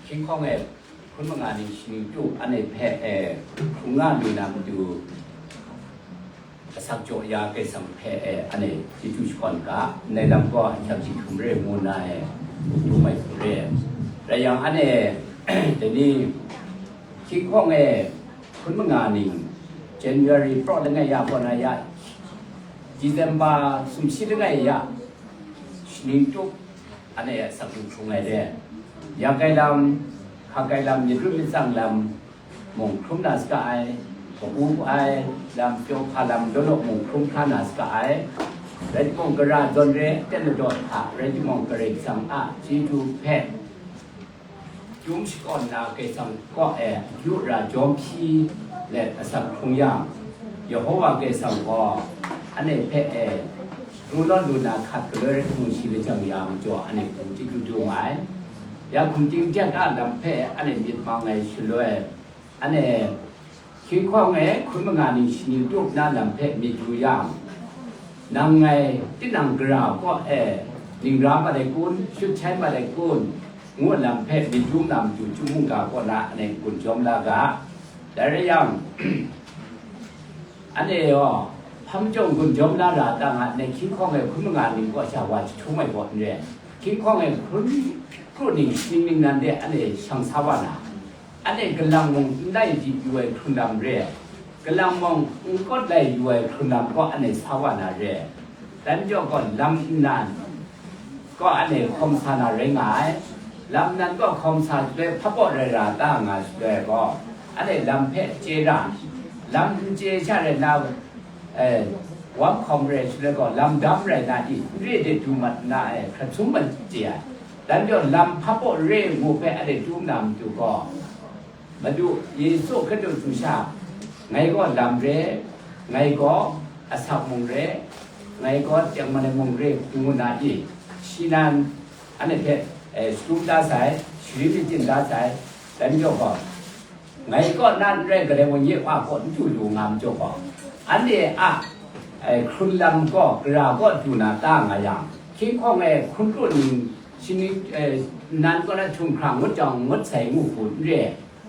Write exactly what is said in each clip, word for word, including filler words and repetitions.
Hkying hkawng e hkun manga ning shani tu anhte hpe e hkrung nga lu na matu, asak jaw ya Karai Kasang hpe e anhte chyeju shakawn ga, ndai lam gaw ahkyep jahtum re ngu na e, dum ai hku re. Rai yang anhte dai ni hkying hkawng e hkun manga ning, January praw langai ya kaw na ya, December sumshi langai ya, shani tu anhte asak lu hkrung ai re. Yak ai lam, hkak ai lam, myit rum myit tsang lam mung hkrum na saga ai, ka-u ai lam, pyaw hpa lam law law mung hkrum hkra na saga ai. Rai timung, gara zawn re, ten ladaw hta, rai timung, Karai Kasang a chyeju hpe dum shakawn na Karai Kasang kaw e akyu ra jawm hpyi let asak hkrung yang, Yehova Karai Kasang gaw anhte hpe e, ru lawn lu na hkat galoi rai hkungsi lajang ya majaw, anhte hkum chyeju du nga ai. Ya hkum ting jet a lam hpe anhte myit mang ai shaloi, anhte hkying hkawng e hkun manga ning shani tup na lam hpe myit yu yang, nang ngai tinang gara kaw e ning ra mat ai kun, shut htai mat ai kun, ngu lam hpe myit yu na matu, chyum mungga kaw na anhte n-gun jawm la ga. Dai rai yang, anhte gaw hpa majaw n-gun jawm la ra ta nga, anhte hkying hkawng e hkun manga ning kaw sha wa jahtum ai gaw n re, hkying hkawng e hkun kru ning, shani ning nan de anhte shang sa wa na, anhte galang mung n lai di yu ai hkrun lam re, galang mung n kawt lai yu ai hkrun lam gaw anhte sa wa na re. Dai majaw gaw lam nnan gaw anhte hkawm sa na rai nga ai. Lam nnan gaw hkawm sa shaloi hpabaw rai ra ta nga shaloi gaw, anhte lam hpe chye ra, lam n chye sha rai na, e, wam hkawm rai shaloi gaw, lam dam rai na i, n re de du mat na e, hkrat sum mat chye ai. Dai majaw lam hpabaw re ngu hpe anhte dum na matu gaw, Madu Yesu Hkristu du sha, ngai gaw lam re, ngai gaw asak mung re, ngai gaw tengman ai mung re, ngu na i, shi nan anhte hpe, e, shadum da sai, sharin shachyen da sai, dai majaw gaw, ngai kaw na n rai, Karai Kasang Wenyi a kaw n du lu nga majaw gaw, anhte a, e, hkrun lam gaw gara kaw du na ta nga yang, hkying hkawng e hkun kru ning shani, e, nan kaw na htum hkrang ngut jang ngut sai ngu hku n re,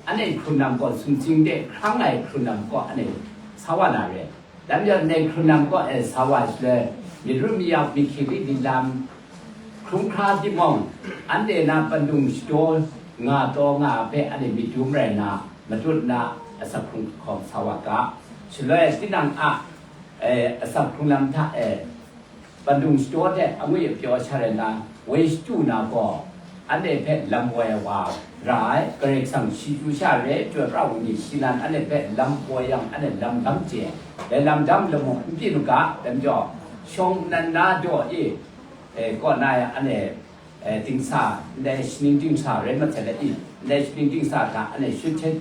anhte hkrun lam gaw sumsing de hkrang ai hkrun lam gaw anhte sa wa na re. Dai majaw, ndai hkrun lam kaw e sa wa shaloi, myit rum myit yau, myit hkying di lam hkrung hkra timung, anhte na pandung shadaw nga taw nga hpe anhte myit dum rai na, matut na asak hkrung hkawm sa wa ga. Shaloi tinang a, e, asak hkrung lam hta e, pandung shadaw hte angwi apyaw sha rai na, woi shadu na gaw, anhte hpe lam woi ai wa ra ai, Karai Kasang shi chyu sha re, Chyoi pra Wenyi shi nan anhte hpe lam woi yang, anhte lam dam chye ai. Dai lam dam lamu n pyi lu ga, dai majaw, shawng nnan na daw e, e, kaw na ya, anhte, e, dingsa, ndai shaning dingsa rai masat ai i, ndai shaning dingsa hta anhte shut hte,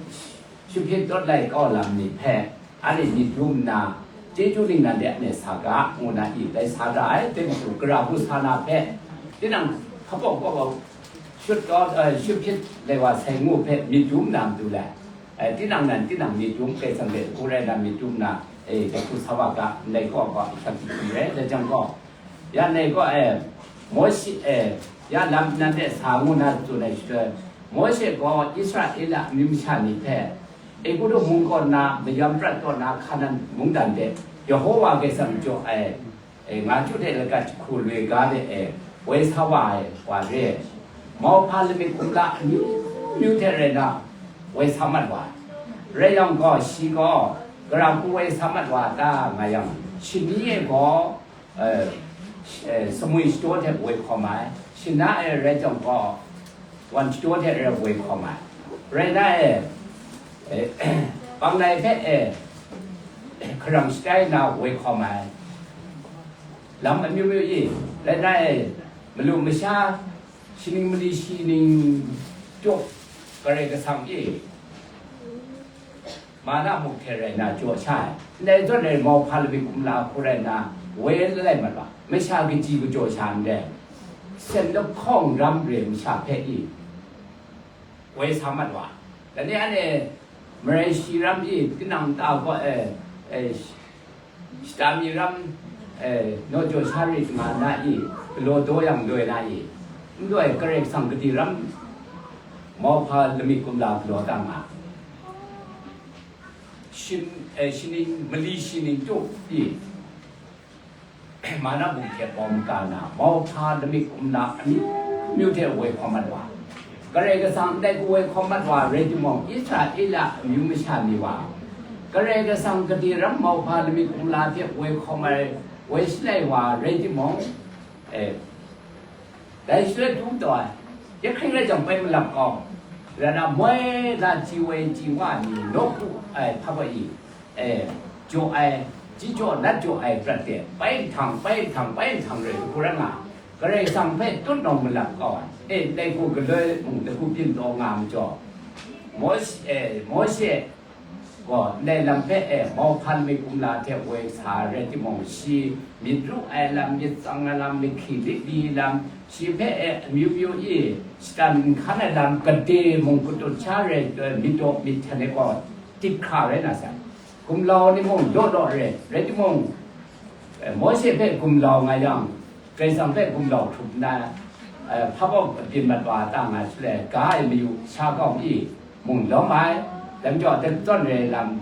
shut hpyit tawt lai kau lam ni hpe, anhte myit dum nna, chyeju ningnan de anhte sa ga, ngu na i, dai sa ra ai, dai matu, gara hku sa na hpe, tinang hpabaw kaw gaw shut kau, e, shut hpyit lai wa sai ngu hpe myit dum na matu lai. E, tinang nan, tinang myit dum, Karai Kasang hpe hku rai na myit dum na, e, dai hku sa wa ga, ndai kaw gaw, shang hti hkum rai, dai jang gaw, ya ndai gaw, e, Mawshe, e, ya lam nan de sa ngu na tsun ai shaloi, Mawshe gaw Israela amyu masha ni hpe, Egutu mung kaw na mayam prat kaw na Hkanan mungdan de Yehova Karai Kasang jaw ai, e, nga chyu hte lagat jahku loi ga de, e, woi sa wa ai wa re. Mauhpa lamik kumla amyu myu hte rai na woi sa mat wa ai. Rai yang gaw, shi gaw gara hku woi sa mat wa ta nga yang, shani e gaw, e, sh-, e, sumwi shadaw hte woi hkawm ai, shana e rai jang gaw, wan shadaw hte rai woi hkawm ai. Rai na e, e, pangnai hpe e, hkarang shatai na woi hkawm ai. Lam amyu myu i, rai na e, malu masha, shaning mali shi ning jaw, Karai Kasang e, mana muk hte rai na jaw sha ai. Ndai zawn e mauhpa lamik kumla hku rai na, woi lai mat wa, masha kaji kajaw sha ndai, sen lahkawng ram re masha hpe i, woi sa mat wa. Dai ni anhte marai shi ram i, tinang nta gaw e, e, shata mi ram, e, naw jaw sha rit nga na i, galaw daw yang loi na i, n loi Karai Kasang gadi ram Mauhpa lamik kumla galaw ta nga, shin, eh, shining, mali shining tu pyi, mana bung hte bawm ka na, mauhpa lamik kumla amyu myu hte woi hkawm mat wa, Karai Kasang ndai ku woi hkawm mat wa rai timung, Israela amyu masha ni wa, Karai Kasang gade ram mauhpa lamik kumla hte woi hkawm ai, woi shalai wa rai timung, eh, dai shaloi du taw ai, ya hkring rai jang bai malap kau, rai na moi la ji woi ji wa ni nawku ai hpa ba i, eh, jaw ai, ji jaw nat jaw ai prat de, bai nhtang, bai nhtang, bai nhtang rai, hku rai nga, Karai Kasang hpe tut nawng malap kau ai, eh, ndai hku galoi mung, ndai hku byin taw nga majaw, Mawshe, eh, Mawshe gaw ndai lam hpe e mauhpa lamik kumla hte woi sa rai timung, shi myit ru ai lam, myit tsang ai lam, myit hkri lit li lam, shi hpe e amyu myu i shatan n hkan ai lam, gade mung katut sha rai, eh, myit daw myit hten ai gaw, tit hkra rai na sai. Gumlau ni mung law law rai, rai timung, eh, Mawshe hpe gumlau nga yang, Karai Kasang hpe gumlau hkrup nna, eh, hpa baw byin mat wa ta nga shaloi, ga ai mayu sha kau i mung lawm ai, dai majaw, dai zawn rai lam,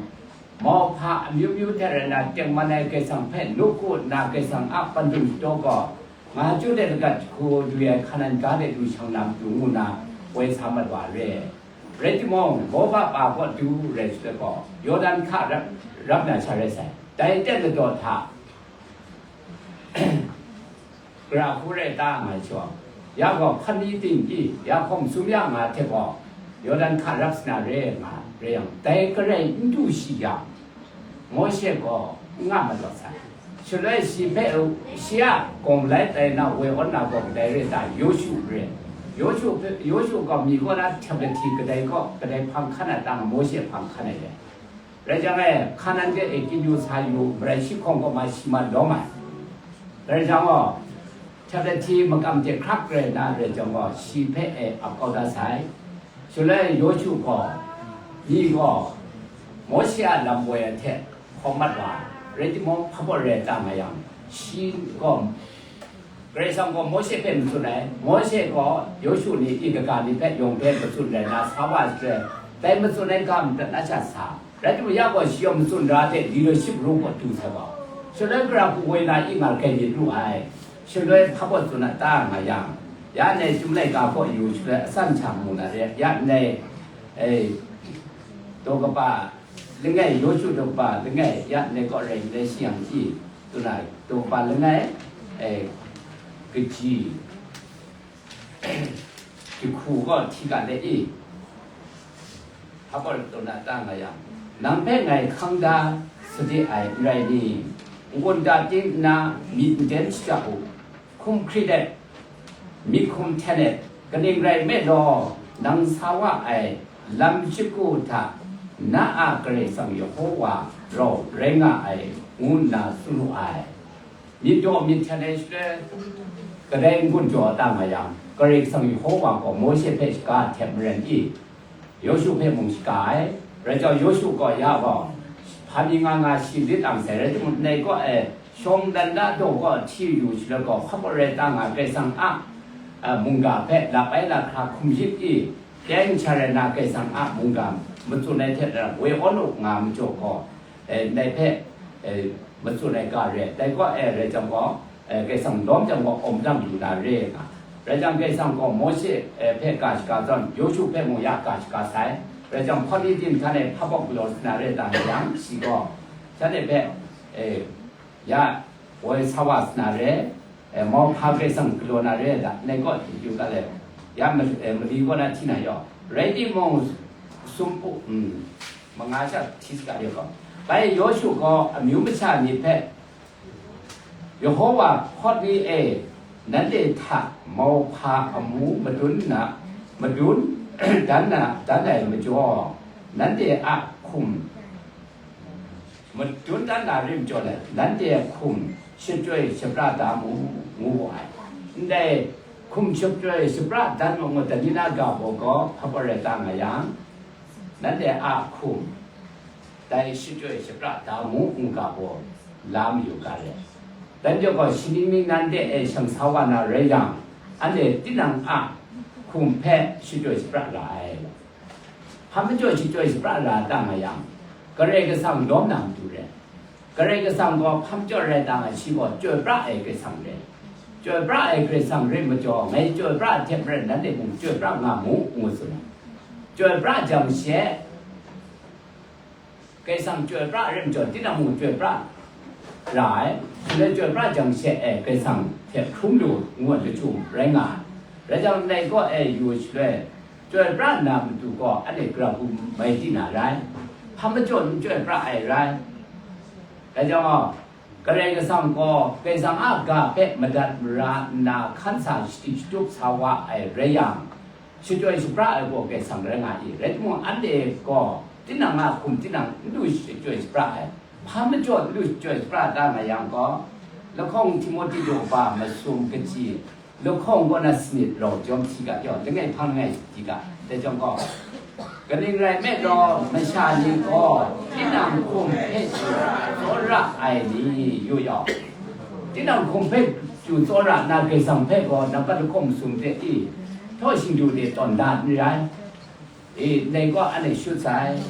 mauhpa amyu myu hte rai na, tengman ai Karai Kasang hpe nawku nna, Karai Kasang a pandum shadaw gaw, nga chyu de lagat jahku dwi ai Hkanan ga de du shang na matu ngu na, woi sa mat wa re. Rai timung, Moba pa kaw du rai shaloi gaw, Yawdan hka rap, rap na sha rai sai. Dai ten ladaw hta, Gara hku rai ta nga ai shaw, ya gaw hkan ni ting i ya hkawm sum ya nga hte gaw, Yawdan hka rap sa na re nga, rai yang, dai garai n du shi yang, Mawshe gaw n nga malawt sai. Shaloi shi hpe, shi a gawng lai tai na woi awn na gaw kadai re ta? Yawshu re. Yawshu hpe, Yawshu gaw mi kaw na htyep lahti kadai kaw, kadai hpang hkan ai ta nga, Mawshe hpang hkan ai re. Rai jang e, Hkanan de e kyu sa yu, marai shi hkawng kaw ma shi ma lawm ai. Rai jang gaw, htyep lahti makam hte hkrak rai na rai jang gaw, shi hpe e ap kau da sai. Shaloi Yawshu gaw, ni gaw Mawshe a lam woi ai hte hkawm mat wa, rai timung, hpa baw rai ta nga yang, shi gaw, Karai Kasang gaw Mawshe hpe matsun ai, Mawshe gaw Yawshu ni i kaga ni hpe yawng hpe matsun rai na sa wa ai shaloi, dai matsun ai ga madat na sha sa, rai timung, ya gaw shi yawng matsun ra hte leadership role kaw du sai wa, shaloi gara hku woi na i ngal kai myit lu ai, shaloi hpa baw tsun a ta nga yang, ya ndai Chyum laika kaw yu shaloi asan hta mu na re, ya ndai, eh, daw kaba langai, Yawshu daw kaba langai, ya ndai kaw rai ndai shi yang i, tsun ai, daw kaba langai, eh, kaji, jahku gaw hti ga let i, hpa baw tsun a ta nga yang, nang hpe ngai hkang da sade ai n rai ni? N-gun da ting nna myit n ten shaja u, hkum hkrit et, myit hkum hten et, kaning rai nme law, nang sa wa ai lam shagu hta na a Karai Kasang Yehova rau rai nga ai, ngu nna tsun wu ai. Myit daw myit hten ai shaloi, kadai n-gun jaw ta nga yang, Karai Kasang Yehova gaw Mawshe hpe shaga hte maren i, Yawshu hpe mung shaga ai. Rai jang, Yawshu gaw ya gaw, hpa mi nga nga shi lit ang sai, rai timung, ndai kaw e, shawng dan da daw kaw hti yu shaloi gaw, hpa baw rai ta nga, Karai Kasang a, a, mungga hpe lap ai lahkra hkum yip i, teng sha rai na, Karai Kasang a mungga matsun ai hte rau woi awn u nga majaw gaw, e, ndai hpe, e, matsun ai ga re, dai kaw e rai jang gaw, e, Karai Kasang lawm jang gaw, awm dang lu na re nga. Rai jang, Karai Kasang gaw Mawshe, e, hpe ga shaga zawn, Yawshu hpe mung ya ga shaga sai. Rai jang, hpawt ni tim htan e hpa baw galaw sa na re ta nga yang, shi gaw shanhte hpe, e, ya woi sa wa sa na re, e, mauhpa Karai Kasang galaw na re ai ta, ndai kaw yu ga let, ya ma-, e, mali kaw na hti na yaw, rai timung, sumpu, mm, manga sha hti saga yaw gaw, bai Yawshu gaw amyu masha ni hpe, Yehova hpawt ni e, nanhte hta mauhpa amu madun na, madun dan na, dan ai majaw, nanhte a hkum madun dan na rim jaw let, nanhte a hkum shachyoi shapra da mu, ngu wu ai. Ndai hkum shachyoi shapra dan mu ngu, dai ni na ga baw gaw hpa baw rai ta nga yang, nanhte a hkum dai shachyoi shapra da mu, ngu ga baw la mayu ga let. Dai majaw gaw, shi ning ning nanhte e shang sa wa na rai yang, anhte tinang a hkum hpe shachyoi shapra ra ai. Hpa majaw shachyoi shapra ra ta nga yang, Karai Kasang lawm na matu re. Karai Kasang gaw hpa majaw rai ta nga, shi gaw chyoi pra ai Karai Kasang re. Chyoi pra ai Karai Kasang rai majaw, ngai chyoi pra ai hte maren nanhte mung chyoi pra nga mu, ngu tsun ai. Chyoi pra jang she, Karai Kasang chyoi pra rai majaw, tinang mung chyoi pra ra ai. Shaloi chyoi pra jang she e, Karai Kasang hte hkrum lu ngu ai lachyum rai nga ai. Rai jang, ndai kaw e yu shaloi, chyoi pra nna matu gaw, anhte gara hku mai di na rai. Hpa majaw n chyoi pra ai rai. Rai jang gaw, Karai Kasang gaw, Karai Kasang a ga hpe madat mara nna hkan sa shadi shatup sa wa ai rai yang, shachyoi shapra ai gaw Karai Kasang rai nga i? Rai timung, anhte gaw tinang a hkum tinang n lu shachyoi shapra ai. Hpa majaw n lu shachyoi shapra ta nga yang gaw, lahkawng Timohti daw ba masum kaji, lahkawng kaw na sanit rau jawm si ga, yaw, langai hpang langai si ga, dai jawng gaw, kaning rai nme law, masha ni gaw tinang hkum hpe chyu tsawra ai ni, yu yau. Tinang hkum hpe chyu tsawra nna, Karai Kasang hpe gaw nampat lahkawng masum hte i, htaw shingdu de tawn da n rai. E, ndai gaw anhte shut sai.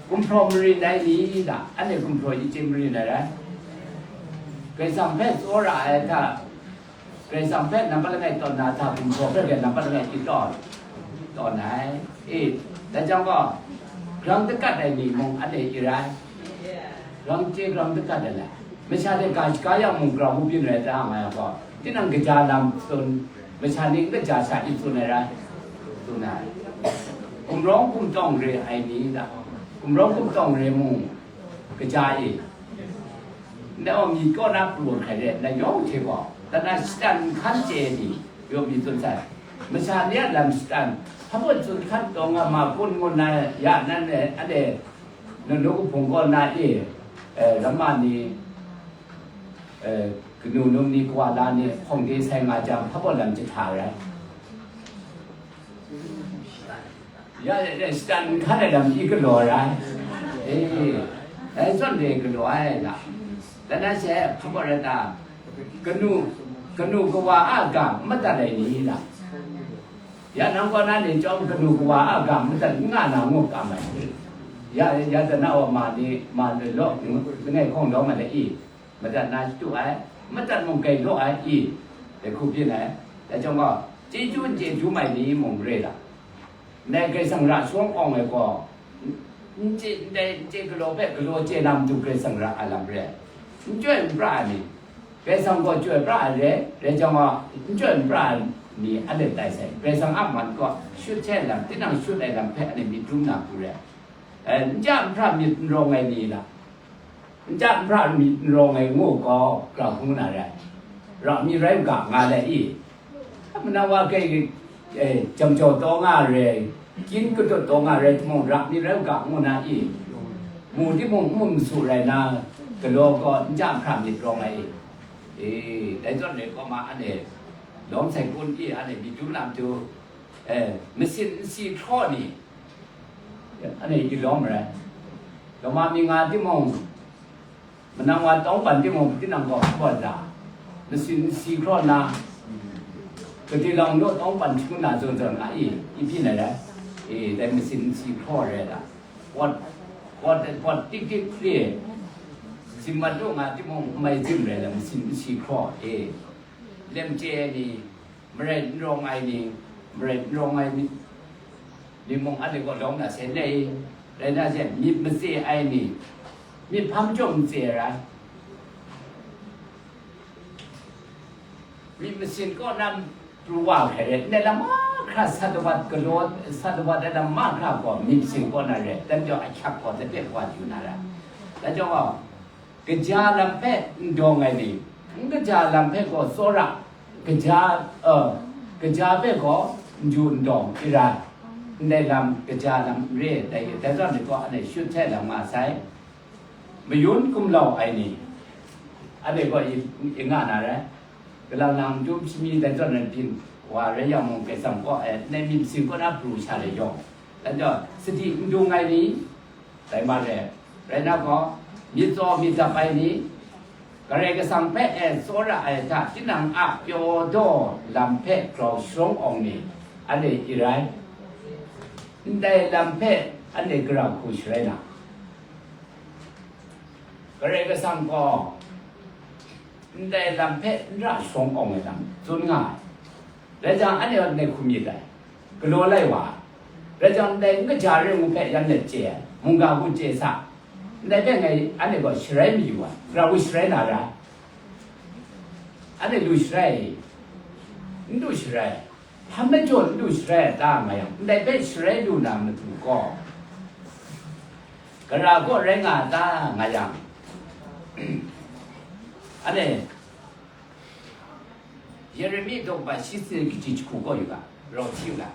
Gumhpraw marin ai ni ta? Anhte gumhpraw i chye marin ai rai? Karai Kasang hpe tsawra ai hta, Karai Kasang hpe nampat langai tawn na hta, gumhpraw hpe nampat langai i tawn, tawn ai. E, dai jang gaw, grang dakat ai ni mung anhte i rai. Grang chye grang dakat ai lai. Masha hte ga shaga yang mung grau byin rai ta nga yang gaw, tinang kaja lam tsun, masha ni n kaja sha i tsun ai rai? Tsun ai. Gumrawng gumtawng re ai ni ta? Gumrawng gumtawng re mung kaja e. Ndai gaw myit kaw na pru ai hkrai re, ndai yawng hte gaw, dan na shatan nhkan chye ai ni, yaw myit tsun sai. Masha ni a lam shatan, hpa baw tsun hkan taw nga ma kun ngu na ya nan e, anhte, Nunu kahpung kaw na e, eh, ramma ni, eh, kanu num ni, kawa la ni, hkawng de sai nga jang, hpa baw lam jahta rai. Ya, ya, ya, shatan nhkan ai lam i galaw rai. Eh, dai zawn de galaw ai la. Dan na she, hpa baw rai ta, kanu, kanu kawa a ga madat ai ni la. Ya nang kaw na ni chyawm kanu kawa a ga madat n nga na ngu kam ai. Ya, ya dan na wa ma ni, ma ni law, langai hkawng daw ma le i, madat na shatu ai, madat mung gai law ai i, dai hku byin ai. Dai chyawm gaw, chyeju n chye dum ai ni mung re la. Ndai Karai Kasang ra shawng awng ai gaw, n chye, ndai n chye galaw hpe galaw chye na matu Karai Kasang ra ai lam re ai. N chyoi n pra ai ni, Karai Kasang gaw chyoi pra ai re, rai jang gaw, n chyoi n pra ai ni anhte tai sai. Karai Kasang a man kaw shut hte lam, tinang shut ai lam hpe anhte myit dum na hku re ai. Eh, n ja n hpra myit n rawng ai ni la? N ja n hpra myit n rawng ai ngu gaw, gara hkung na rai? Ra mi rai u ga nga le i? Manang wa kai, eh, jam jau taw nga re, kyin kadut taw nga re timung, ra mi rai u ga ngu na i? Mu timung, n mu masu rai na, galaw gaw n ja n hpra myit rawng ai i? E, dai zawn re kaw ma, anhte lawm sai kun i, anhte myit dum na matu, eh, masin n si hkraw ni, anhte i lawm rai. Lawma mi nga timung, manang wa tawng pan timung, tinang gaw hpaw da, masin n si hkraw na, gade lang naw tawng pan hkru na zawn zawn nga i, i byin ai rai. E, dai masin n si hkraw rai da. Wat, wat, wat tik tik hkri, zim mat lu nga timung, n mai zim rai lam, masin n si hkraw e. Lem chye ai ni, marai n rawng ai ni, marai n rawng ai ni, ni mung anhte kaw lawm na se nei, rai na se, myit matse ai ni, myit hpa majaw matse ai rai? Myit masin kaw na pru wa hkrai rai, ndai lam mahkra, sat lawat galaw, sat lawat ai lam mahkra gaw myit masin kaw na rai, dan jaw ahkyak gaw ladet wa yu na ra. Dan jaw gaw, kaja lam hpe n dawng ai ni, n kaja lam hpe gaw tsawra, kaja, uh, kaja hpe gaw n ju n dawng, i rai. Ndai lam, kaja lam n re, dai, dai zawn ni gaw anhte shut hte lam nga sai. Mayun gumlau ai ni, anhte gaw i, i nga na rai. Galang lang dum shami dai zawn nan byin wa rai yang mung, Karai Kasang kaw e, ndai myit masin kaw na pru sha le yawng, dan jaw, sadi n dung ai ni, dai ma re, rai na gaw, myit tsaw myit dap ai ni, Karai Kasang hpe e tsawra ai hta, tinang a pyaw daw lam hpe grau sharawng awng ni, anhte i rai. Ndai lam hpe anhte gara hku sharai na, Karai Kasang gaw ndai lam hpe n ra shawng awng ai lam tsun nga ai. Rai jang, anhte gaw ndai hku myit ai, galaw lai wa ai. Rai jang, ndai n kaja rai ngu hpe yan let chye ai, mungga hku chye sa, ndai hpe ngai anhte gaw sharai mayu ai, gara hku sharai na ra, anhte lu sharai, n lu sharai. Hpa majaw n lu sharai a ta nga yang, ndai hpe sharai lu na matu gaw, gara gaw rai nga a ta nga yang, anhte Yeremi daw kaba shi sanit kaji jahku gaw yu ga, rau hti u ga.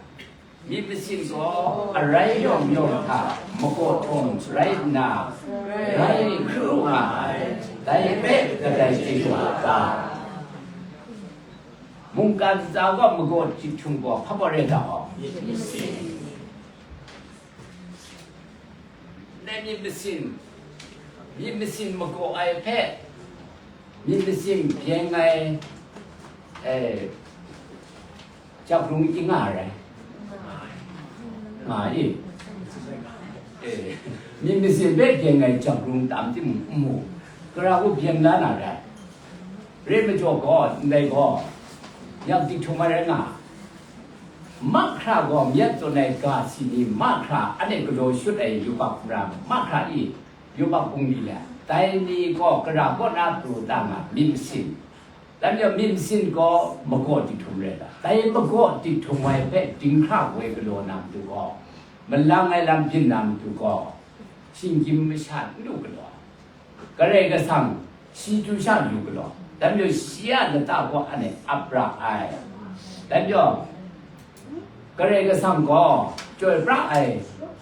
Myit masin gaw arai yawng yawng hta magaw htawng sharai nna, rai hkru nga ai, dai hpe kadai chye wa ta? Mungkan ntsa gaw magaw chyit htung gaw hpa baw rai da aw. Dai myit masin, myit masin magaw ai hpe, myit masin byeng ai, eh, jakrung i nga ai rai. Nga i. Eh, myit masin hpe byeng ai jakrung tam timung n mu, gara hku byeng la na rai. Re majaw gaw, ndai gaw, yak dik htum ai rai nga, mahkra gaw myit tsun ai ga si ni mahkra, anhte galaw shut ai yubak hkrum mahkra i, yubak bungli le, dai ni gaw gara kaw na pru ta nga myit masin. Dan yawng myit masin gaw magaw dik htum rai ta? Dai magaw dik htum ai hpe dinghkra woi galaw na matu gaw, malang ai lam byin na matu gaw, shinggyim masha n lu galaw. Karai Kasang shi chyu sha yu galaw, dan majaw shi a lata gaw anhte ap ra ai. Dan majaw Karai Kasang gaw chyoi pra ai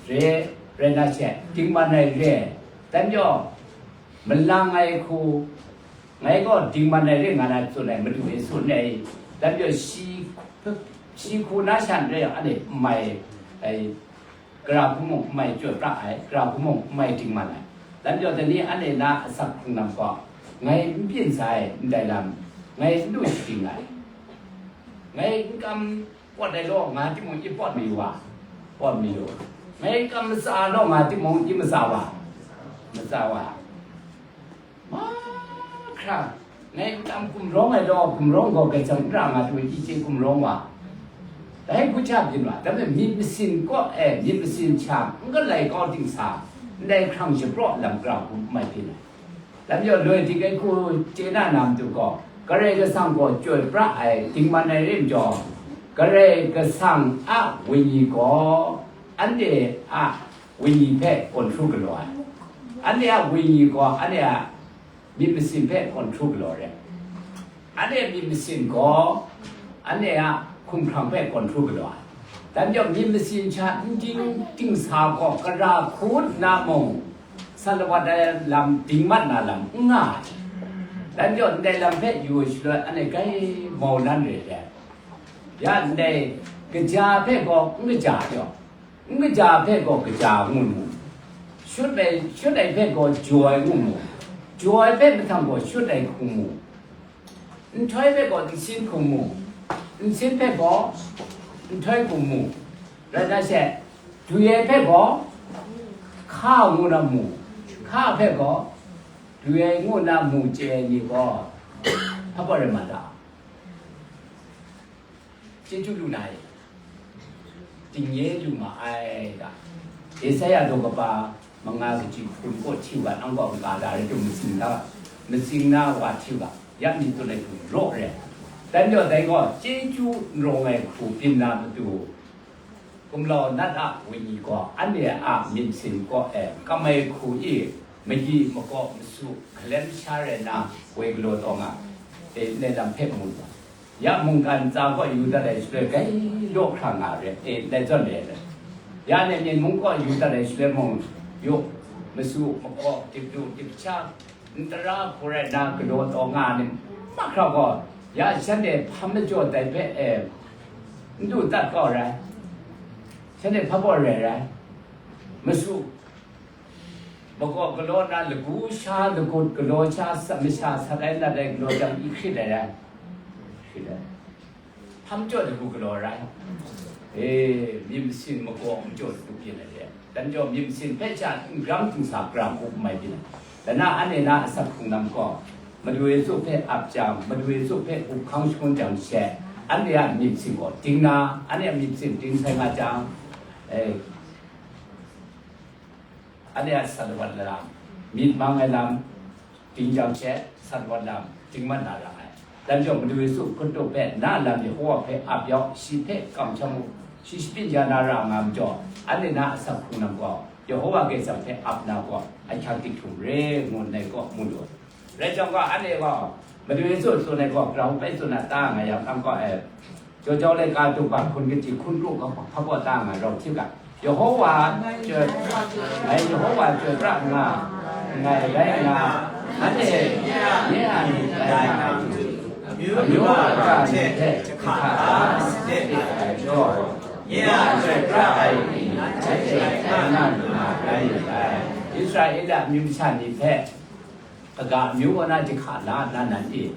re, rai na she, dingman ai re, dan majaw malang ai hku, ngai gaw dingman ai re nga na tsun ai Madu e tsun ai, dan majaw shi, shi hku na sha n rai yang, anhte n mai ai, gara hku mung n mai chyoi pra ai, gara hku mung n mai dingman ai. Dan majaw dai ni anhte na asak hkrung lam gaw, ngai n byin sa ai ndai lam, ngai n lu shadim ai. Ngai n kam pawt ai law nga timung, i pawt mayu wa? Pawt mayu. Ngai n kam matsa law nga timung, i matsa wa? Matsa wa. Mahkra, ngai n kam gumrawng ai law, gumrawng gaw grai jang n ra nga timung, i chye gumrawng wa? Dai hku hta byin wa, dan majaw myit masin kaw e, myit masin hta n galai kau dingsa, ndai hkrang shapraw lam gara hku n mai byin ai. Dan majaw loi dik ai hku chye na na matu gaw, Karai Kasang gaw chyoi pra ai, dingman ai re majaw, Karai Kasang a Wenyi gaw anhte a wenyi hpe kawn hkru galaw ai. Anhte a wenyi gaw anhte a myit masin hpe kawn hkru galaw ai. Anhte a myit masin gaw anhte a hkumhkrang hpe kawn hkru galaw ai. Dan majaw myit masin hta n ding dingsa gaw gara hku nna mung, san lawat ai lam dingmat na lam n nga ai. Dan majaw ndai lam hpe yu ai shaloi, anhte grai mau nan re ai. Ya ndai kaja hpe gaw n kaja ai yaw, n kaja hpe gaw kaja ngu mu, shut ai, shut ai hpe gaw jaw ai ngu mu, jaw ai hpe mahtang gaw shut ai hku mu, nhtoi hpe gaw nsin hku mu, nsin hpe gaw nhtoi hku mu, rai na she, dwi ai hpe gaw hka ngu na mu, hka hpe gaw dwi ai ngu na mu chye ai ni gaw, hpa baw rai ma ta? Chyeju lu na e, dingye lu ma ai ga. Esaia daw kaba manga kaji hkun kaw hti u ga, nang gaw n-ga da rai tim, matsing na, matsing na wa hti u ga, ya myit tsun ai hku raw re ai. Dan majaw dai gaw chyeju n rawng ai hku byin na matu, gumlau nat a wenyi gaw anhte a myit masin kaw e kam ai hku i, magyi makaw masu hkalem sha rai na, woi galaw taw nga, e, ndai lam hpe mu ga. Ya mungkan ntsa gaw yu dat ai shaloi grai law hkra nga re, e, ndai zawn re ai. Ya ngai myit mung kaw yu dat ai shaloi mung, yu, masu, makaw, dip du, dip sha, n tara hku rai na galaw taw nga ni mahkra gaw, ya shanhte hpa majaw dai hpe, e, n du dat kau rai, shanhte hpa baw rai rai, masu, makaw galaw na lagu sha lagut galaw sha sa-, masha sat ai nat ai galaw jang i hkrit ai rai, hkrit ai. Hpa majaw lagu galaw rai. E, myit masin magaw majaw tu byin ai re. Dan jaw myit masin hpe sha n gram htingsa gara hku mai byin ai. Dan na, anhte na asak hkrung lam gaw, Madu Yesu hpe ap jang, Madu Yesu hpe up hkang shangun jang she, anhte a myit masin gaw ding na, anhte a myit masin ding sai nga jang, e, anhte a sat wat lam, myit mang ai lam, ding jang she, sat wat lam, ding mat na ra ai. Dan jaw, Madu Yesu Hkristu hpe na lam Yehova hpe ap yau, shi hpe kamsham u, shi shapyin ya na ra nga majaw, anhte na asak hkrung lam gaw, Yehova Karai Kasang hpe ap na gaw, ahkyang tik htum re, ngu nna gaw mu lu. Rai jang gaw, anhte gaw, Madu Yesu tsun ai gaw, grau bai tsun na ta nga yang, nang gaw, e, Jau jau laika daw hpung hkun kachyi hkun kru hkap hkap wa ta nga rau hti ga. Yehova chyoi, ngai Yehova chyoi pra nga, ngai rai nga, anhte nye a myit rai nga ai hte, amyu a hte hkra da ai jaw, nye a chyoi pra ai ni, anhte rai nga lu na rai nga ai. Israela amyu masha ni hpe, kaga amyu kaw na jahka la nna nan e,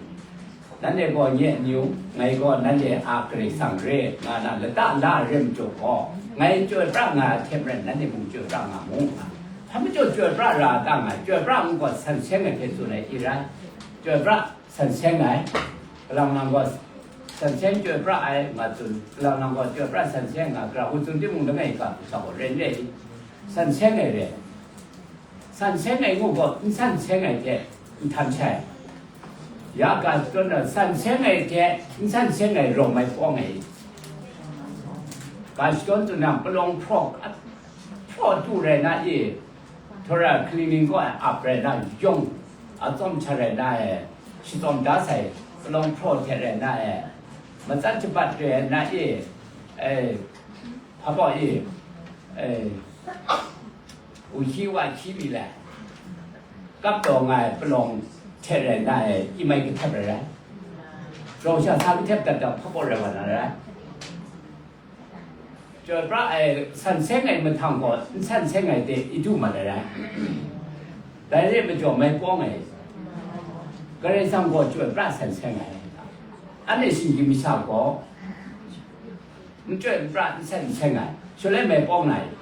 nanhte gaw nye amyu, ngai gaw nanhte a Karai Kasang re, nga na lata la ai re majaw gaw, ngai chyoi pra nga ai hte maren, nanhte mung chyoi pra nga mu, nga. Hpa majaw chyoi pra ra ta nga ai, chyoi pra ngu gaw san seng ai hpe tsun ai, i rai, chyoi pra san seng ai, kalang nang gaw san seng chyoi pra ai, nga tsun, kalang nang gaw chyoi pra san seng nga, gara hku tsun timung, langai ga hku sa gaw ren re i? San seng ai re. San seng ai ngu gaw, n san seng ai hte n htan shai. Ya ga shadawn na, san seng ai hte n san seng ai rawng mai pawng ai. Ga shadawn tsun nang, palawng hpraw, hpraw du rai na e, Torah cleaning kaw ai ap rai na yawng, atsawm hta rai na e, shatsawm da sai, palawng hpraw hte rai na e, matsat shabat rai na e, e, hpa baw e, e, u hkyi wa hkyi mi lai, kap taw nga ai palawng hte rai na e, i mai kahtep rai rai, rau sha sa kahtep dat dat hpa baw rai wa na rai. Chyoi pra ai, san seng ai mahtang gaw, n san seng ai hte i du mat ai rai. Dai re majaw mai pawng ai, Karai Kasang gaw chyoi pra san seng ai. Anhte shinggyim masha gaw, n chyoi n pra, n san n seng ai, shaloi mai pawng na i?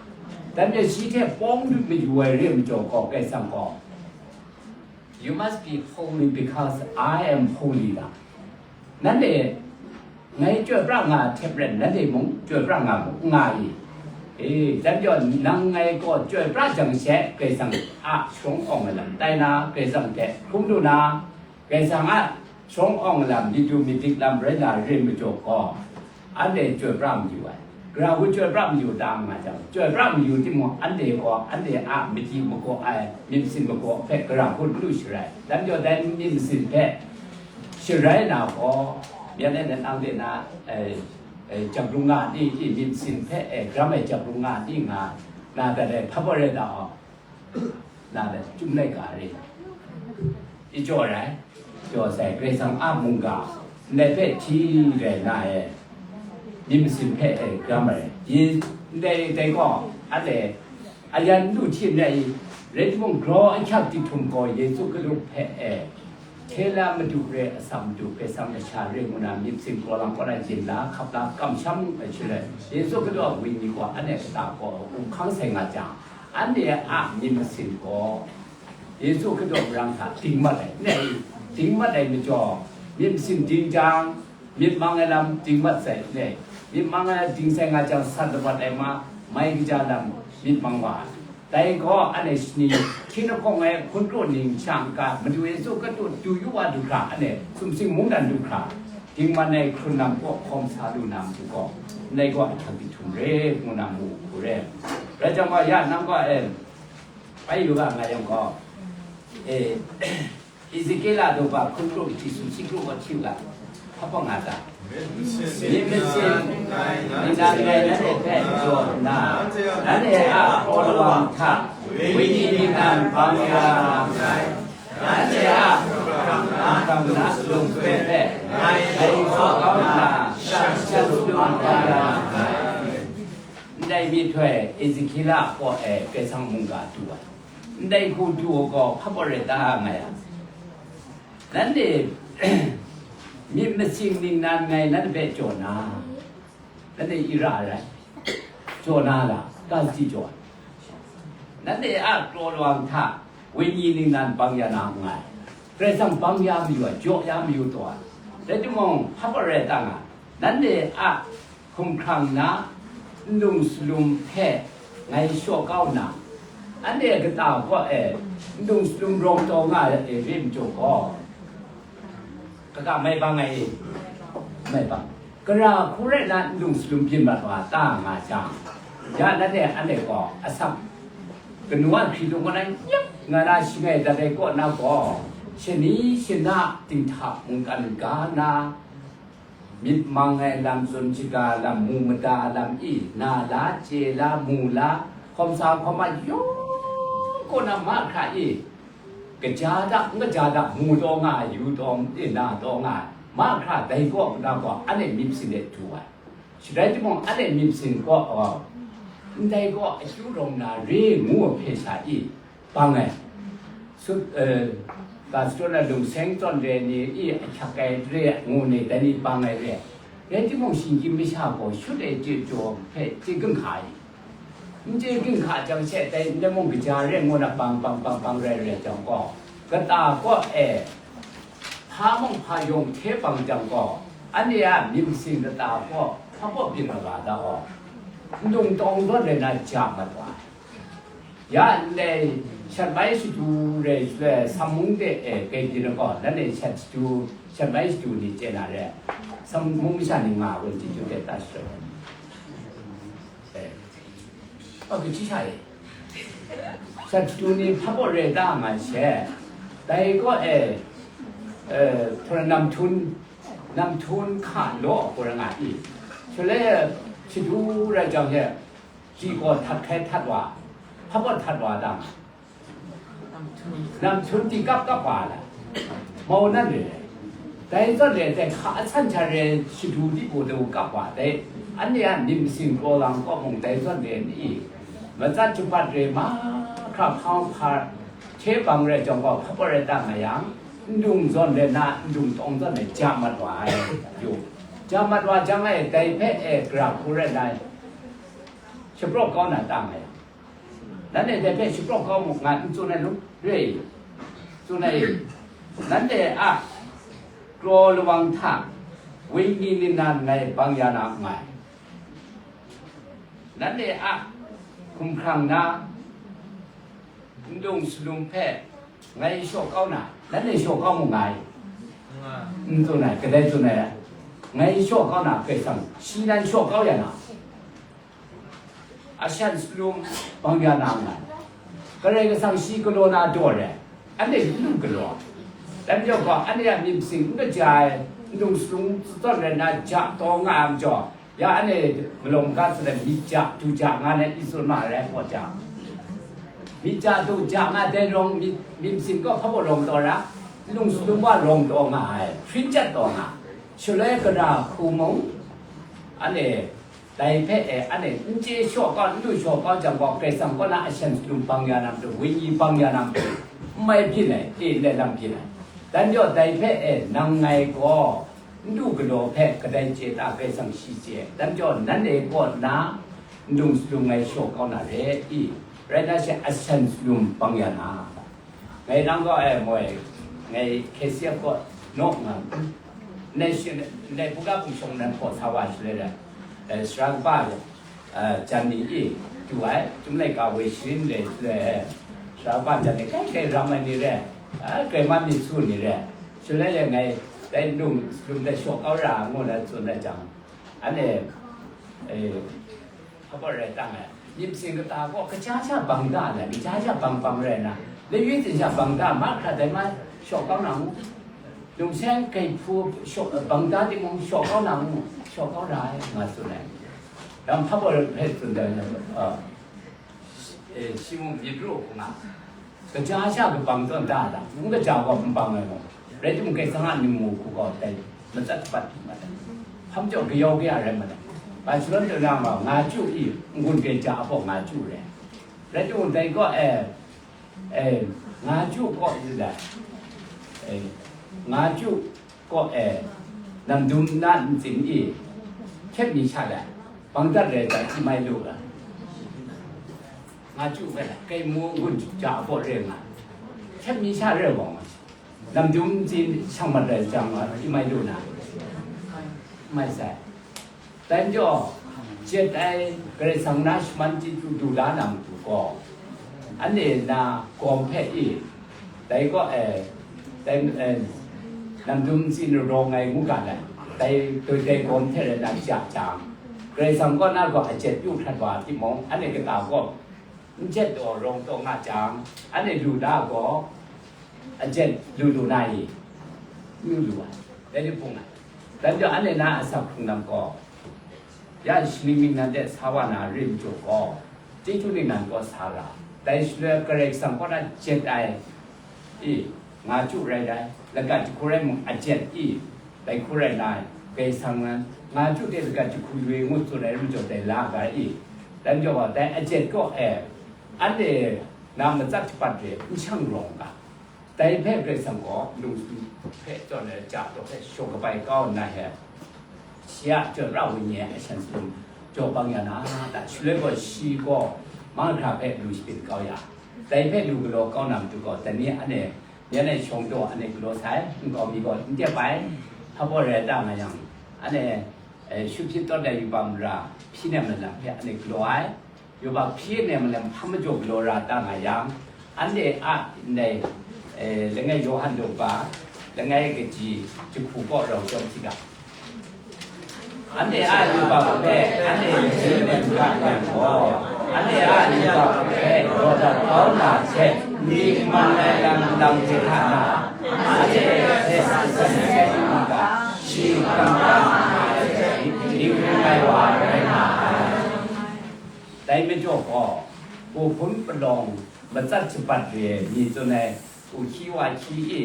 Dan de shi hte pawng mayu ai re majaw gaw, Karai Kasang gaw, "You must be holy because I am holy," ga. Nanhte ngai chyoi pra nga ai hte maren, nanhte mung chyoi pra nga mu, n nga i? E, dan jaw, nang ngai gaw chyoi pra jang she, Karai Kasang a sharawng awng ai lam tai na, Karai Kasang hte hkrum lu na, Karai Kasang a sharawng awng lam, myit du myit dik lam rai na re majaw gaw, anhte chyoi pra mayu ai. Gara hku chyoi pra mayu ta nga jang, chyoi pra mayu timung, anhte gaw anhte a machyi magaw ai, myit masin magaw hpe gara hku n lu sharai. Dan jaw dai myit masin hpe sharai na gaw, myen e na nang de na, e, e, jap lung nga ni, i myit masin hpe, e, gram ai jap lung nga ni nga na, dat ai hpa baw rai da aw. Na de, chyum laika re. I jaw rai, jaw sai, Karai Kasang a mungga, ndai hpe hti rai na e, myit masin hpe e, gram ai. Yi, ndai, dai gaw, a le, a yan lu hti ndai, rai timung, grau ahkyak tik htum gaw Yesu Hkristu hpe e, hte la madu re, asak madu, Karai Kasang kasha re ngu na, myit masin gaw lang kaw na, yin la, hkap la, kamsham ai shaloi, Yesu Hkristu a Wenyi gaw, anhte kata gaw, um hkang sai nga jang, anhte a myit masin gaw Yesu Hkristu marang hta ding mat ai, ne, ding mat ai majaw, myit masin ding jang, myit mang ai lam ding mat sai, ne, myit mang ai ding sai nga jang, sat labat ai ma, mai kaja lam myit mang wa ai. Dai gaw, anhte shani, hkying lahkawng ai hkun kru ning shang ka, Madu Yesu Hkristu du yu wa du hkra, anhte sumsing mungdan du hkra, dingman ai hkrun lam kaw hkawm sa lu na matu gaw, ndai gaw ahkyak di htum re, ngu na mu hku re. Rai jang gaw, ya nang gaw, e, bai yu ga nga yang gaw, e, Ezekiela daw ba hkun kru, Jisu shi kru gaw hti u ga, hpa nga ta? Myit masin, myit masin ngai nanhte hpe jaw nna, nanhte a hkraw lawang hta, wenyi ningnan bang ya na nngai, nanhte a hkam na lung hpe ngai dai hkaw kau nna, shan shan sut bang ya na nngai. Ndai myihtoi Ezekiela kaw e Karai Kasang mungga du ai. Ndai hku du ai gaw hpa gaw rai ta nga yang, nanhte myit masin ningnan ngai nanhte hpe jaw na, Nanhte ira rai, jaw na la, ka sati jaw ai. Nanhte a kraw lawang hta, wenyi ningnan bang ya na nngai. Karai Kasang bang ya mayu ai, jaw ya mayu taw ai. Rai timung, hpa rai tang a, nanhte a hkumhkrang na nlung salum hpe ngai shaw kau nna, anhte kata kaw e nlung salum rawng taw nga ai rim jaw gaw, kaga mai bang ai, mai bang. Gara hku rai na nlung salum byin mat wa ta nga jang, ya nanhte anhte gaw asak kanu a hkri dung kaw na nyap nga na shangai dat ai kaw na gaw, shani shana dinghta mungkan ga na, myit mang ai lam, tsun shaga lam, mu mada lam i, na la, chye la, mu la, hkawm sa hkawm a yawng kaw na mahkra i, kaja da, n kaja da, mu taw nga ai, yu taw, e, na taw nga ai, mahkra dai kaw na gaw, anhte myit sin de du ai. Shi rai timung, anhte myit sin gaw, ndai gaw akyu rawng na re ngu ai hpe sha i, bang ai. Sut, eh, ga shadawn ai lungseng tawn re ni i, ahkyak ai re ngu ni, dai ni bang ai re. Rai timung, shinggyim masha gaw shut ai chye jaw hpe chye ginhka ai. N chye ginhka jang she, dai ndai mung kaja re ngu na bang, bang, bang, bang rai rai jang gaw, kata kaw e hpa mung hpa yawng hte bang jang gaw, anhte a myit masin kata kaw hpa baw byin ai ga da aw, ndung tawng zawn rai na ja mat wa ai. Ya ndai shat mai shadu rai shaloi, Sam mung de e kai byin ai gaw, nanhte shat shadu, shat mai shadu ni chye na re, Sam mung masha ni nga ai gaw, chyeju de ta shadawn ai. Eh. Aw, kaji sha e. Shat shadu ni hpa baw rai ta nga she. Dai kaw e, eh, hpara namhtun, namhtun hka law hpara nga i. Shaloi shadu rai jang she, ji gaw htat hkai htat wa, hpa baw htat wa ta nga. Namhtun ti kap kap wa la, mau nan re ai. Dai zawn re ai, dai hka asan hta re ai shadu di gaw daw kap wa dai. Anhte a myit masin kraw lang kaw mung dai zawn re ai ni, matsat jabat re mahkra hpang hpa hte bang rai jang gaw, hpa baw rai ta nga yang, ndung zawn re na, ndung tawng zawn re ja mat wa ai. Yu, ja mat wa jang e, dai hpe e gara hku rai na, shapraw kau na ta nga yang, nanhte dai hpe shapraw kau mu nga n tsun ai lu? Re ai, tsun ai. Nanhte a kraw lawang hta wenyi ningnan ngai bang ya na nngai. Nanhte a hkumhkrang na ndung salum hpe ngai shaw kau na, nanhte shaw kau mu nngai. N tsun ai, kadai tsun ai, ngai shaw kau na, Karai Kasang shi nan shaw kau ya na. Ashan salum bang ya na nngai. Karai Kasang shi galaw na daw re, anhte n lu galaw. Dai majaw gaw, anhte a myit masin n kaja ai, ndung salum zawn rai na ja taw nga ai majaw, ya anhte malawng ga tsun ai, myit ja, du ja nga na i tsun ma ai rai, gaw ja. Myit ja, du ja nga dai rawng, myit, myit masin gaw hpa baw rawng taw ra, ndung salum wa rawng taw nga ai, hpring chyat taw nga. Shaloi gara hku mung, anhte dai hpe e, anhte n chye shaw kau, n lu shaw kau jang gaw, Karai Kasang kaw na ashan salum bang ya na matu, wenyi bang ya na matu, n mai byin ai, e, n lai lam byin ai. Dan jaw, dai hpe e, nang ngai gaw, n du galaw hpe kadai chye ta, Karai Kasang shi chye. Dan jaw, nanhte kaw na ndung salum ngai shaw kau na re i, rai na she, ashan salum bang ya na. Ngai nang gaw, e, moi, ngai K C F gaw naw nga, nai shi, nai buga bungshawng nan hpaw sa wa shaloi, e, sara kaba, e, jan ni i du ai, Chyum laika woi sharin re shaloi, sara kaba jan ni kai kai ram ai ni re, e, kai man ni su ni re, shaloi e ngai dai ndung salum dai shaw kau ra ngu na tsun ai jang, anhte, e, hpa baw rai tang ai, myit masin kata gaw kaja sha bang da ai, kaja sha bang bang rai na, laiyu hten sha bang da, mahkra dai ma shaw kau na ngu, lungseng kai hpu shaw, bang da timung shaw kau na ngu, shaw kau ra ai, nga tsun ai. Yang hpa baw hpe tsun da, e, shi mung myit ru hku nga. Kaja sha kabang tawn da da, n kaja gaw n bang ai gaw, rai timung, Karai Kasang a ningmu hku gaw dai matsat pat di mat ai. Hpa majaw kayau kaya rai mat ai. Barcelona tuna gaw nga chyu i, n-gun gaja a baw nga chyu re. Rai timung, dai gaw, e, e, nga chyu kaw yu dai. E, nga chyu kaw e, namdum na ntsin i, hkyet mi sha dai. Bang dat rai ta, i mai lu la. Nga chu bai la, kai mu gun ja bo re nga. Chat mi sha re wang. Nam dum jin shang mat rai jang nga, i mai lu na. Mai sai. Dai majaw, jet ai Karai Kasang na shaman chyeju du la na matu gaw, anhte na gawm hpe i, dai gaw, eh, dai, eh, nam dum tsin rawng ai ngu ga ai, dai, dai, dai gawm hte rai na ja jang, Karai Kasang kaw na gaw a jet yu hkrat wa timung, anhte kata gaw n jet taw rawng taw nga jang, anhte lu na gaw, a jet lu lu na i, n lu lu ai, dai ni hpung ai. Dai majaw, anhte na a asak hkrung lam gaw, ya shaning ningnan de sa wa na rim jaw gaw, chyeju ningnan kaw sa ra, dai shaloi Karai Kasang kaw na jet ai i, nga chyu rai rai, lagat jahku rai mung a jet i, dai hku rai na ai, Karai Kasang nan, nga chyu de lagat jahku loi ngut tsun ai rim jaw dai la ga i, dai majaw gaw, dai a jet kaw e, anhte na matsat japat re n shang rawng ga, dai hpe Karai Kasang gaw lung hpe tawn ai ja daw hpe shaw kabai kau nna he, shi a chyoi pra wenyi ai ashan sum jaw bang ya na, da shaloi gaw shi gaw mahkra hpe lu shapit kau ya, dai hpe lu galaw kau na matu gaw, dai ni anhte yan ai shawng taw anhte galaw sai, nkau mi gaw n tep ai, hpa baw rai ta nga yang, anhte, eh, shu hpyi tawt ai yubak mara hpyi nem ai lam hpe anhte galaw ai, yubak hpyi nem ai lam hpa majaw galaw ra ta nga yang, anhte a ndai, eh, langai Yawhan daw ba, langai kaji jahku kaw rau chyawm hti ga. Anhte a yubak hpe anhte hpyi nem ga yang gaw, anhte a yubak hpe raw dat kau na hte, myit man ai lam lang hte hta na, anhte hpe sa sa ai nga ga, shi kamsham ai hte, dinghpring ai wa rai nga ai. Dai majaw gaw, hku hpun palawng matsat japat re ai mi tsun ai, u hkyi wa hkyi i,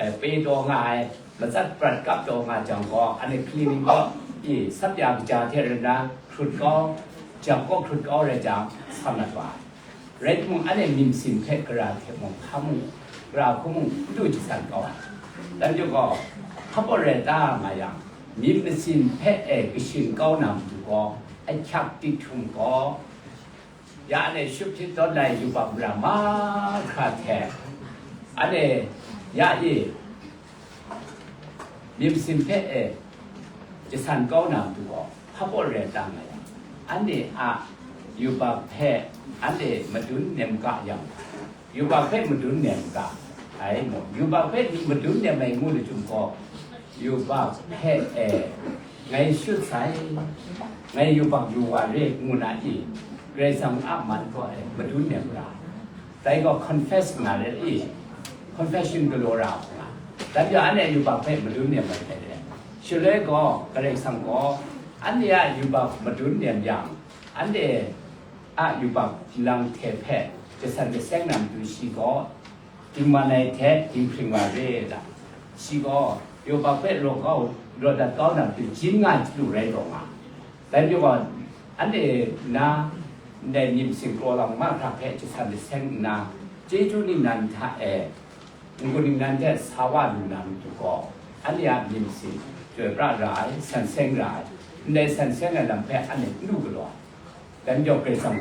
eh, pe taw nga ai, matsat prat kap taw nga jang gaw, anhte clinic kaw i, sap ya kaja hte rai na, hkrut kau, jap kaw hkrut kau rai jang, sa mat wa ai. Rai timung, anhte myit masin hpe gara hte mung, hpa mung, gara hku mung, n du jasan kau ai. Dai majaw gaw, hpa baw rai ta nga yang, myit masin hpe e kashin kau na matu gaw, ahkyak tik htum gaw, ya anhte shu hpyi tawt ai yubak mara mahkra hte, anhte ya i, myit masin hpe e jasan kau na matu gaw, hpa baw rai ta nga yang, anhte a yubak hpe anhte madun nem ga yang, yubak hpe madun nem ga ai mu, yubak hpe madun nem ai ngu lachyum gaw, yubak hpe e ngai shut sai, ngai yubak yu wa re ngu na i, Karai Kasang a man gaw e madun nem ra. Dai gaw confess nga re i, confession galaw ra nga. Dai majaw anhte yubak hpe madun nem ai hte de. Shaloi gaw, Karai Kasang gaw, anhte a yubak madun nem yang, anhte a yubak nlang hte hpe jasan jaseng na matu shi gaw, dingman ai hte dinghpring wa re da. Shi gaw, yubak hpe raw kau, raw dat kau na matu jin nga ai hte lu rai taw nga. Dai majaw gaw, anhte na ndai myit masin kraw lang mahkra hpe jasan jaseng nna, chyeju ningnan hta e, n-gun ningnan hte sa wa lu na matu gaw, anhte a myit masin chyoi pra ra ai, san seng ra ai, ndai san seng ai lam hpe anhte n lu galaw ai. Dai majaw Karai Kasang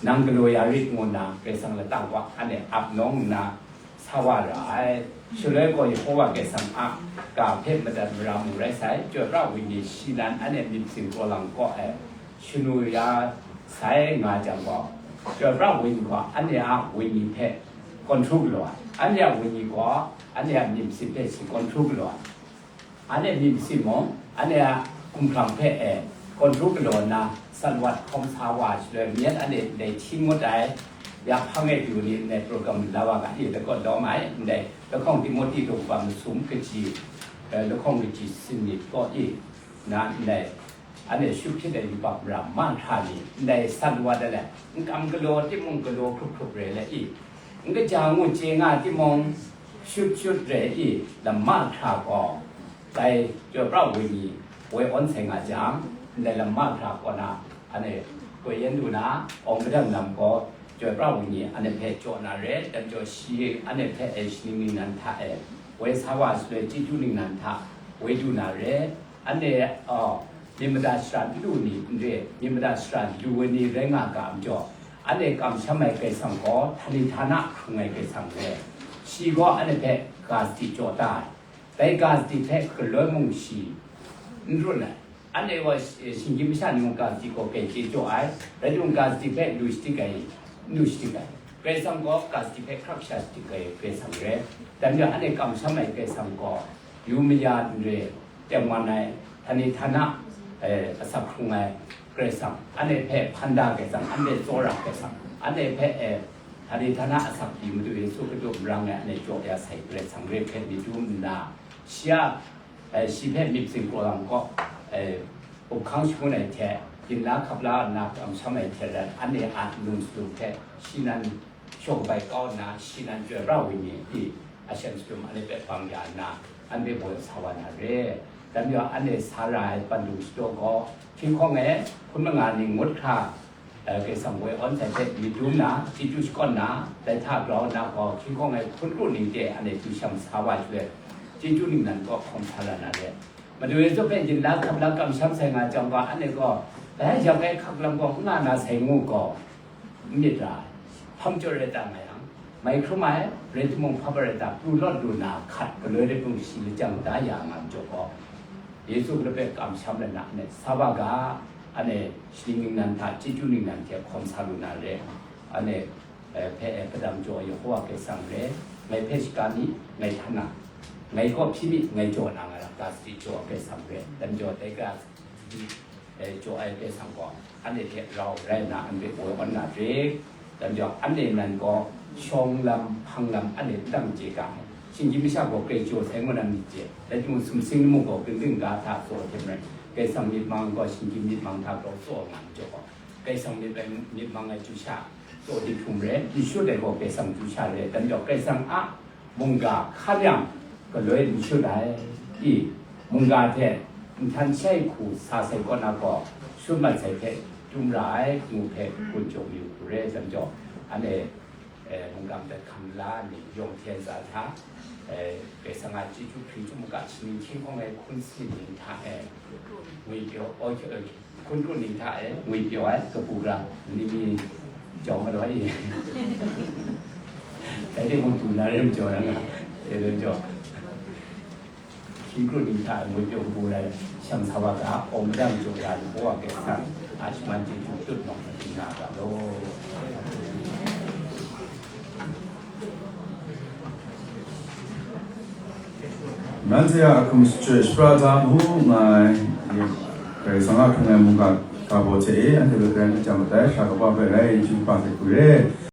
nang galaw ya rit ngu nna, Karai Kasang lata wa anhte ap nawng nna, sa wa ra ai. Shaloi gaw Yehova Karai Kasang a ga hpe madat mara mu rai sai, Chyoi pra Wenyi shi nan anhte myit masin kraw lang kaw ai shanu ya sai nga jang gaw, Chyoi pra Wenyi gaw anhte a wenyi hpe control galaw ai, anhte a wenyi gaw anhte a myit masin hpe shi control galaw ai. Anhte myit masin mung, anhte a hkumhkrang hpe e, control galaw nna, sat wat hkawm sa wa ai shaloi, myen anhte ndai hti ngut ai, ya hpang e du ni ndai program la wa ga i, lakawt lawm ai, ndai lahkawng Timote daw kaba masum kaji, eh, lahkawng kaji sinit kaw i, na ndai, anhte shu hpyi ai yubak mara mahkra ni, ndai sat wat ai le, n kam galaw timung galaw hkrup hkrup re le i, n kaja ngut chye nga timung, shut shut re i, lam mahkra gaw, dai Chyoi pra Wenyi woi awn sai nga jang, ndai lam mahkra kaw na, anhte koi yen du na, awng kadam lam gaw, Chyoi pra Wenyi anhte hpe jaw na re, dai majaw shi anhte hpe e shaning ningnan hta e, woi sa wa shaloi chyeju ningnan hta, woi du na re, anhte, aw, Myit mada shara n lu ni n re, myit mada shara lu ai ni rai nga ga majaw, anhte kamsham ai Karai Kasang gaw, htani htana hkrung ai Karai Kasang re. Shi gaw anhte hpe ga sadi jaw da ai. Dai ga sadi hpe galoi mung shi n run ai. Anhte gaw shi-, shinggyim masha ni mung ga sadi gaw grai chye jaw ai, rai timung, ga sadi hpe lu shadik ai, n lu shadik ai. Karai Kasang gaw ga sadi hpe hkrak sha shadik ai Karai Kasang re. Dai majaw, anhte kamsham ai Karai Kasang gaw, yu maya n re, tengman ai, htani htana, eh, asak hkrung ai Karai Kasang, anhte hpe hpan da Karai Kasang, anhte tsawra Karai Kasang, anhte hpe, eh, htani htana asak pyi Madu Yesu Hkristu marang e anhte jaw ya sai Karai Kasang re hpe myit dum nna, shi a, eh, shi hpe myit masin kraw lam kaw, eh, up hkang shangun ai hte, ginla hkap la nna kamsham ai hte ran, anhte a nlung shalum hte shi nan shaw kabai kau nna, shi nan chyoi pra ai wenyi pyi, a shem shalum anhte hpe bang ya nna, anhte baw sa wa na re. Dai majaw, anhte sa ra ai pandung shadaw gaw, hkying hkawng e hkun manga ning ngut hkra, eh, Karai Kasang woi awn sai hte myit dum nna, chyeju shakawn nna, dai hta grau nna gaw, hkying hkawng e hkun kru ning de anhte du sham sa wa shaloi, chyeju ningnan kaw hkawm sa la na re. Madu Yesu hpe ginla hkap la kamsham sai nga jang gaw, anhte gaw, dai yak ai hkak lam gaw n nga na sai ngu gaw, n myit ra ai. Hpang chyawm rai ta nga yang, mai hkrum ai, rai timung, hpa bai rai ta, pru lawt lu na hkat galoi rai hpung shi lajang da ya nga majaw gaw, Yesu Hkristu hpe kamsham let na, anhte sa wa ga, anhte shaning ningnan hta, chyeju ningnan hte hkawm sa lu na re, anhte, eh, hpe, eh, padang jaw ai Yehowa Karai Kasang re, ngai hpe shaga mi, ngai htan na, ngai kaw hpyi mi, ngai jaw na nga ra, ga sadi jaw ai Karai Kasang re, dai majaw dai ga sadi, eh, jaw ai Karai Kasang gaw, anhte hte rau rai nna, anhte baw awn na re. Dai majaw, anhte nan gaw shawng lam, hpang lam, anhte n dang chye ga ai. Shinggyim masha gaw grai jaw sai ngu na myit chye, rai timung, sumsing lamu gaw ginding ga hta tsaw hte maren, Karai Kasang myit mang gaw shinggyim myit mang hta grau tsaw nga majaw gaw, Karai Kasang myit ai, myit mang ai chyu sha tsaw di hkrum re, n shut ai gaw Karai Kasang chyu sha re. Dai majaw, Karai Kasang a mungga hkan yang galoi n shut ai, i, mungga hte nhtan shai hku sa sai kaw na gaw, shut mat sai hte dum ra ai, ngu hpe gun jaw mayu hku re. Dai majaw, anhte, eh, mungga madat hkam la ni, yawng hte ntsa hta, eh, Karai Kasang a chyeju hpring chyum maga shaning hkying hkawng ai hkun sanit ning hta e, ngwi pyaw, oh, hkun kru ning hta e ngwi pyaw ai kabu gara ni mi jaw malaw i. Dai de mung du na re majaw na nga, e loi jaw. Hkying kru ning hta e ngwi pyaw kabu gara sham sa wa ga, awng madang jaw ya lu baw wa Karai Kasang a shaman chyeju tut nawng na nga ga law. Nanhte a ahkum shachyoi shapra da mu nngai. Karai Kasang a hkrung ai mungga ga baw hte e, anhte hpe Karai Kasang madat ai hkra kaba hpe rai chyu kaba hte hku re.